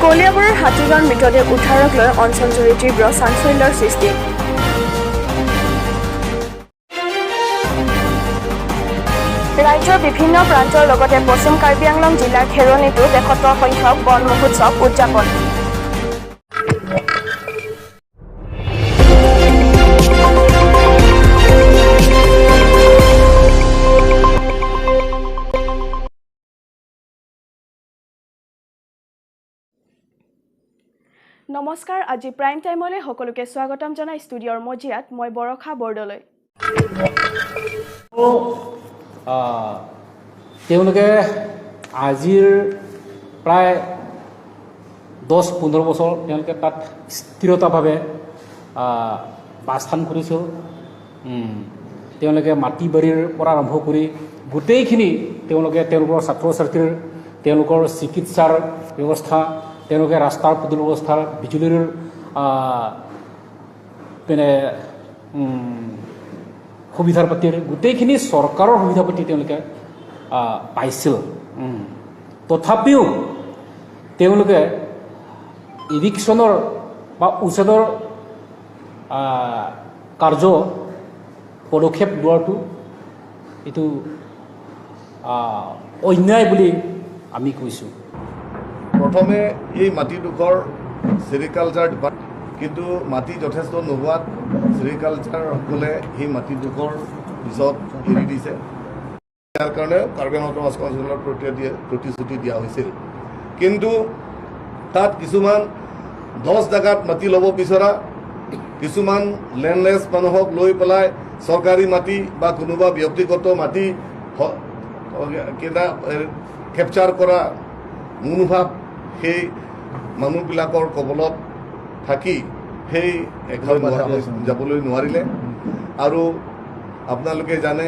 কলিয়াবৰৰ হাতীগাঁৱৰ মৃতদেহ উদ্ধাৰক লৈ অঞ্চলজুৰি তীব্ৰ চাঞ্চল্যৰ সৃষ্টি। ৰাজ্যৰ বিভিন্ন প্ৰান্তৰ লগতে পশ্চিম কাৰ্বি আংলং জিলাৰ খেৰণিতো 73 সংখ্যক বন মহোৎসৱ উদযাপন। নমস্কাৰ, আজি প্ৰাইম টাইমলৈ সকলোকে স্বাগতম জনাই ষ্টুডিঅ'ৰ মজিয়াত মই বৰষা বৰদলৈ। তেওঁলোকে আজিৰ প্ৰায় 10-15 বছৰ তেওঁলোকে তাত স্থিৰতাভাৱে বাসস্থান কৰিছিল। তেওঁলোকে মাটি বাৰীৰ পৰা আৰম্ভ কৰি গোটেইখিনি তেওঁলোকে তেওঁলোকৰ ছাত্ৰ ছাত্ৰীৰ, তেওঁলোকৰ চিকিৎসাৰ ব্যৱস্থা, তেওঁলোকে ৰাস্তাৰ পদূলি ব্যৱস্থা, বিজুলীৰ মানে সুবিধাৰ পাতিৰ গোটেইখিনি চৰকাৰৰ সুবিধা পাতি তেওঁলোকে পাইছিল। তথাপিও তেওঁলোকে ইভিকশ্যনৰ বা উচ্ছেদৰ কাৰ্য পদক্ষেপ লোৱাটো এইটো অন্যায় বুলি আমি কৈছোঁ। প্ৰথমে এই মাটিডোখৰ চেৰিকালচাৰ ডিপাৰ্টমেণ্ট, কিন্তু মাটি যথেষ্ট নোহোৱাত চেৰিকালচাৰসকলে সেই মাটিডোখৰ পিছত এৰি দিছে। ইয়াৰ কাৰণে কাৰ্বি আংলং অট'নমাছ কাউন্সিলৰ প্ৰতিশ্ৰুতি দিয়া হৈছিল, কিন্তু তাত কিছুমান 10 জেগাত মাটি ল'ব বিচৰা কিছুমান লেণ্ডলেছ মানুহক লৈ পেলাই চৰকাৰী মাটি বা কোনোবা ব্যক্তিগত মাটি কেপচাৰ কৰা মনোভাৱ সেই মানুহবিলাকৰ কবলত থাকি সেই এখন যাবলৈ নোৱাৰিলে। আৰু আপোনালোকে জানে,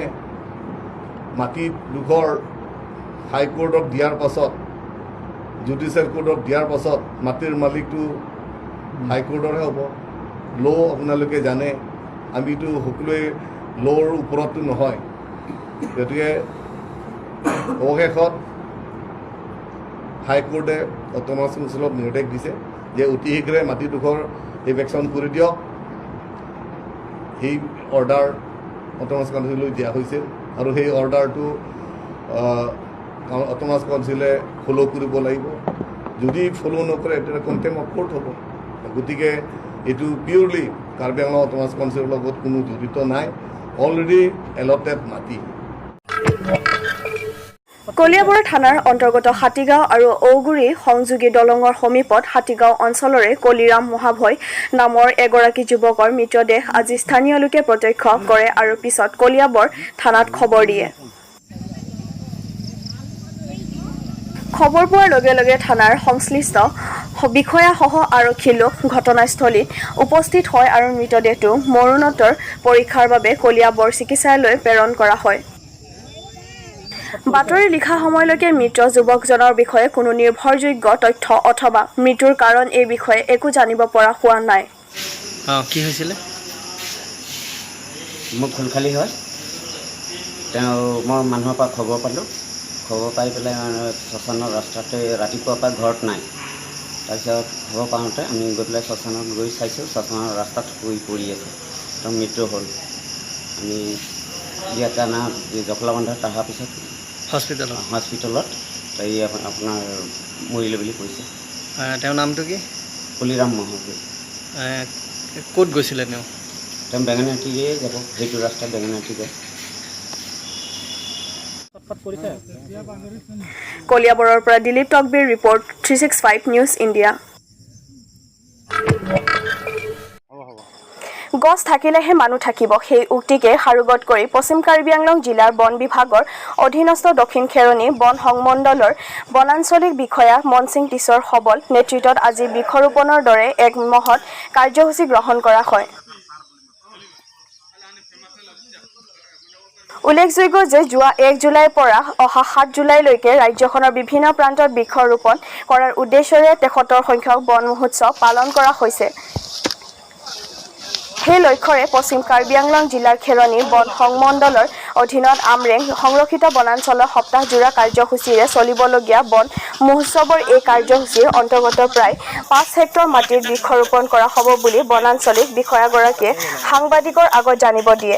মাটি ডোখৰ হাইকোৰ্টক দিয়াৰ পাছত, জুডিচিয়েল কোৰ্টক দিয়াৰ পাছত মাটিৰ মালিকটো হাইকোৰ্টৰহে হ'ব। ল' আপোনালোকে জানে, আমিতো সকলোৱে ল'ৰ ওপৰততো নহয়। গতিকে অৱশেষত হাইকোৰ্টে অট'নমাছ কাউন্সিলক নিৰ্দেশ দিছে যে অতি শীঘ্ৰে মাটিডোখৰ ইভেকশ্যন কৰি দিয়ক। সেই অৰ্ডাৰ অট'নমাছ কাউন্সিললৈ দিয়া হৈছিল আৰু সেই অৰ্ডাৰটো অট'নমাছ কাউন্সিলে ফ'ল' কৰিব লাগিব। যদি ফ'ল' নকৰে, তেতিয়া কণ্টেম্প অফ কোৰ্ট হ'ব। গতিকে এইটো পিয়'ৰলি কাৰ্বি আংলং অট'নমাছ কাউন্সিলৰ লগত কোনো জড়িত নাই, অলৰেডি এলটেড মাটি। কলিয়াবৰ থানাৰ অন্তৰ্গত হাতীগাঁও আৰু ঔগুৰি সংযোগী দলঙৰ সমীপত হাতীগাঁও অঞ্চলৰে কলিৰাম মহাভয় নামৰ এগৰাকী যুৱকৰ মৃতদেহ আজি স্থানীয় লোকে প্ৰত্যক্ষ কৰে আৰু পিছত কলিয়াবৰ থানাত খবৰ দিয়ে। খবৰ পোৱাৰ লগে লগে থানাৰ সংশ্লিষ্ট বিষয়াসহ আৰক্ষীৰ লোক ঘটনাস্থলীত উপস্থিত হয় আৰু মৃতদেহটো মৰণোত্তৰ পৰীক্ষাৰ বাবে কলিয়াবৰ চিকিৎসালয়লৈ প্ৰেৰণ কৰা হয়। বাতৰি লিখা সময়লৈকে মৃত যুৱকজনৰ বিষয়ে কোনো নিৰ্ভৰযোগ্য তথ্য অথবা মৃত্যুৰ কাৰণ এই বিষয়ে একো জানিব পৰা হোৱা নাই। অঁ, কি হৈছিলে? মোৰ খুলখালি হয় তেওঁ। মই মানুহৰ পৰা খবৰ পালোঁ। খবৰ পাই পেলাই মানে শ্মশানৰ ৰাস্তাতে ৰাতিপুৱাৰ পৰা ঘৰত নাই। তাৰপিছত খবৰ পাওঁতে আমি গৈ পেলাই শ্মশানত গৈ চাইছোঁ, শ্মশানৰ ৰাস্তাত শুই পৰি আছে। তেওঁ মৃত্যু হ'ল। আমি ইয়াত অনা জখলাবন্ধাত অহাৰ পিছত হস্পিটেলত। হস্পিটেলত এই আপোনাৰ মৰিলে বুলি কৈছে। তেওঁৰ নামটো কি? কলিৰাম মহাবীৰ। ক'ত গৈছিলে তেওঁ? তেওঁ বেঙেনাটিয়ে যাব, সেইটো ৰাস্তাত বেঙেনাটি যায়। কলিয়াবৰৰ পৰা দিলীপ তকবীৰ ৰিপৰ্ট, 365 নিউজ ইণ্ডিয়া। গছ থাকিলেহে মানুহ থাকিব, সেই উক্তিকে সাৰোগত কৰি পশ্চিম কাৰ্বি আংলং জিলাৰ বন বিভাগৰ অধীনস্থ দক্ষিণ খেৰণি বন সংমণ্ডলৰ বনাঞ্চলিক বিষয়া মনসিং টিছৰ সবল নেতৃত্বত আজি বৃক্ষৰোপণৰ দৰে এক মহৎ কাৰ্যসূচী গ্ৰহণ কৰা হয়। উল্লেখযোগ্য যে যোৱা 1 জুলাইৰ পৰা অহা 7 জুলাইলৈকে ৰাজ্যখনৰ বিভিন্ন প্ৰান্তত বৃক্ষৰোপণ কৰাৰ উদ্দেশ্যৰে 73 সংখ্যক বন মহোৎসৱ পালন কৰা হৈছে। সেই লক্ষ্যৰে পশ্চিম কাৰ্বি আংলং জিলাৰ খেৰণি বন সংমণ্ডলৰ অধীনত আমৰেং সংৰক্ষিত বনাঞ্চলৰ সপ্তাহজোৰা কাৰ্যসূচীৰে চলিবলগীয়া বন মহোৎসৱৰ এই কাৰ্যসূচীৰ অন্তৰ্গত প্ৰায় 5 হেক্টৰ মাটিত বৃক্ষৰোপণ কৰা হ'ব বুলি বনাঞ্চলিক বিষয়াগৰাকীয়ে সাংবাদিকৰ আগত জানিব দিয়ে।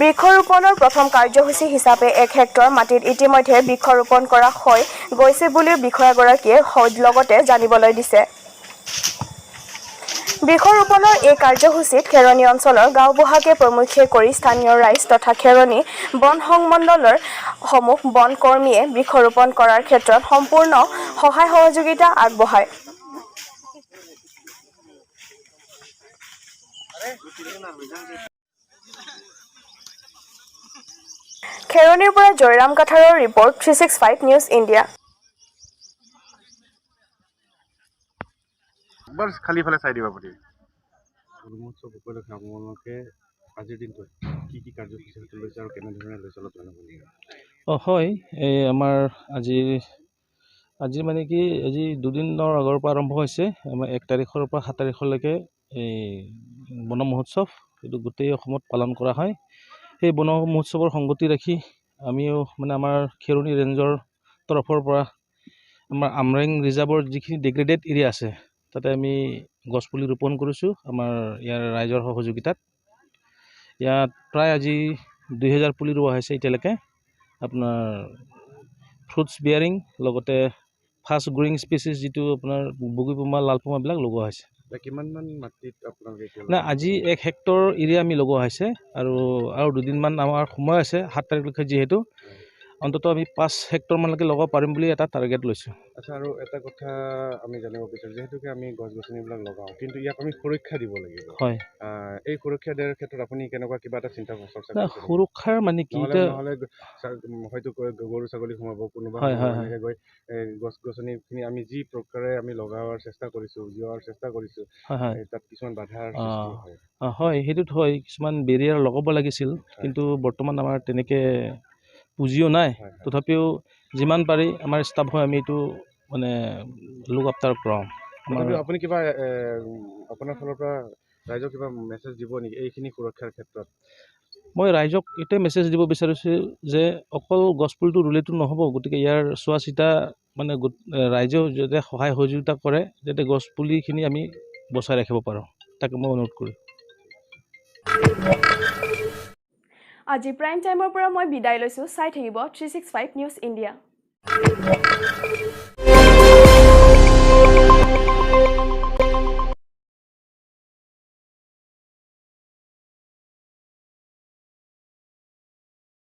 বৃক্ষৰোপণৰ প্ৰথম কাৰ্যসূচী হিচাপে 1 হেক্টৰ মাটিত ইতিমধ্যে বৃক্ষৰোপণ কৰা হৈ গৈছে বুলিও বিষয়াগৰাকীয়ে লগতে জানিবলৈ দিছে। বৃক্ষৰোপণৰ এই কাৰ্যসূচীত খেৰণি অঞ্চলৰ গাঁওবুঢ়াকে প্ৰমুখ্যে কৰি স্থানীয় ৰাইজ তথা খেৰণি বন সংমণ্ডলৰ সমূহ বন কৰ্মীয়ে বৃক্ষৰোপণ কৰাৰ ক্ষেত্ৰত সম্পূৰ্ণ সহায় সহযোগিতা আগবঢ়ায়। খেৰণিৰ পৰা জয়ৰাম কাঠাৰৰ ৰিপৰ্ট, 365 নিউজ ইণ্ডিয়া। একবাৰ খালী ফালে চাই দিব আপুনি। বন মহোৎসৱ উপলক্ষে আপোনালোকে আজিৰ দিনটোত কি কি কাৰ্যসূচী হাতত লৈছে আৰু কেনেধৰণে লৈছে, অলপ জনাব নেকি? অঁ হয়, এই আমাৰ আজি আজি মানে কি, আজি দুদিনৰ আগৰ পৰা আৰম্ভ হৈছে। আমাৰ 1 তাৰিখৰ পৰা 7 তাৰিখলৈকে এই বন মহোৎসৱ, এইটো গোটেই অসমত পালন কৰা হয়। সেই বন মহোৎসৱৰ সংগতি ৰাখি আমিও মানে আমাৰ খেৰণি ৰেঞ্জৰ তৰফৰ পৰা আমাৰ আমৰেং ৰিজাৰ্ভৰ যিখিনি ডিগ্ৰেডেড এৰিয়া আছে, তাতে আমি গছপুলি ৰোপণ কৰিছোঁ আমাৰ ইয়াৰ ৰাইজৰ সহযোগিতাত। ইয়াত প্ৰায় আজি 2000 পুলি ৰোৱা হৈছে এতিয়ালৈকে। আপোনাৰ ফ্ৰুটছ বিয়াৰিং, লগতে ফাষ্ট গ্ৰয়িং স্পেচিছ, যিটো আপোনাৰ বগী পোমা, লাল পোমাবিলাক লগোৱা হৈছে। এতিয়া কিমানমান মাটিত আপোনালোকে এতিয়া? নাই, আজি 1 হেক্টৰ এৰিয়া আমি লগোৱা হৈছে আৰু আৰু দুদিনমান আমাৰ সময় আছে, 7 তাৰিখলৈকে যিহেতু, অন্ততঃ আমি 5 হেক্টৰমানলৈকে লগাব পাৰিম বুলি এটা টাৰ্গেট লৈছোঁ। আচ্ছা, আৰু এটা কথা আমি জানিব বিচাৰোঁ, যিহেতুকে আমি গছ গছনিবিলাক লগাওঁ, কিন্তু ইয়াক আমি সুৰক্ষা দিব লাগিব। হয়। এই সুৰক্ষা দিয়াৰ ক্ষেত্ৰত আপুনি কেনেকুৱা কিবা এটা চিন্তা চৰ্চা নাই। কৰিছে নেকি? সুৰক্ষাৰ মানে কি? নহ'লে এতিয়া নহ'লে হয়তো গৰু ছাগলী সোমাব, কোনোবা সোমাব, হয় হয় হয় এনেকে গৈ এই গছ গছনিখিনি আমি যি প্ৰকাৰে আমি লগাৱাৰ চেষ্টা কৰিছোঁ, জীয়োৱাৰ চেষ্টা কৰিছোঁ, হয় হয় এই তাত কিছুমান বাধাৰ সৃষ্টি হয়। অঁ হয়, সেইটোত হয়, কিছুমান বেৰিয়াৰ লগাব লাগিছিল। কিন্তু বৰ্তমান আমাৰ তেনেকৈ পুঁজিও নাই। হয় হয় তথাপিও যিমান পাৰি আমাৰ ষ্টাফ হৈ আমি এইটো মানে লুক আফটাৰ কৰাওঁ আমাৰ। তথাপিও আপুনি কিবা আপোনাৰ ফালৰ পৰা ৰাইজক কিবা মেছেজ দিব নেকি এইখিনি সুৰক্ষাৰ ক্ষেত্ৰত? মই ৰাইজক এইটোৱে মেছেজ দিব বিচাৰিছোঁ যে অকল গছপুলিটো ৰুলেতো নহ'ব, গতিকে ইয়াৰ চোৱা চিতা মানে ৰাইজেও যাতে সহায় সহযোগিতা কৰে, যাতে গছপুলিখিনি আমি বচাই ৰাখিব পাৰোঁ, তাকে মই অনুৰোধ কৰিম। আজি প্ৰাইম টাইমৰ পৰা মই বিদায় লৈছোঁ। চাই থাকিব 365 নিউজ ইণ্ডিয়া।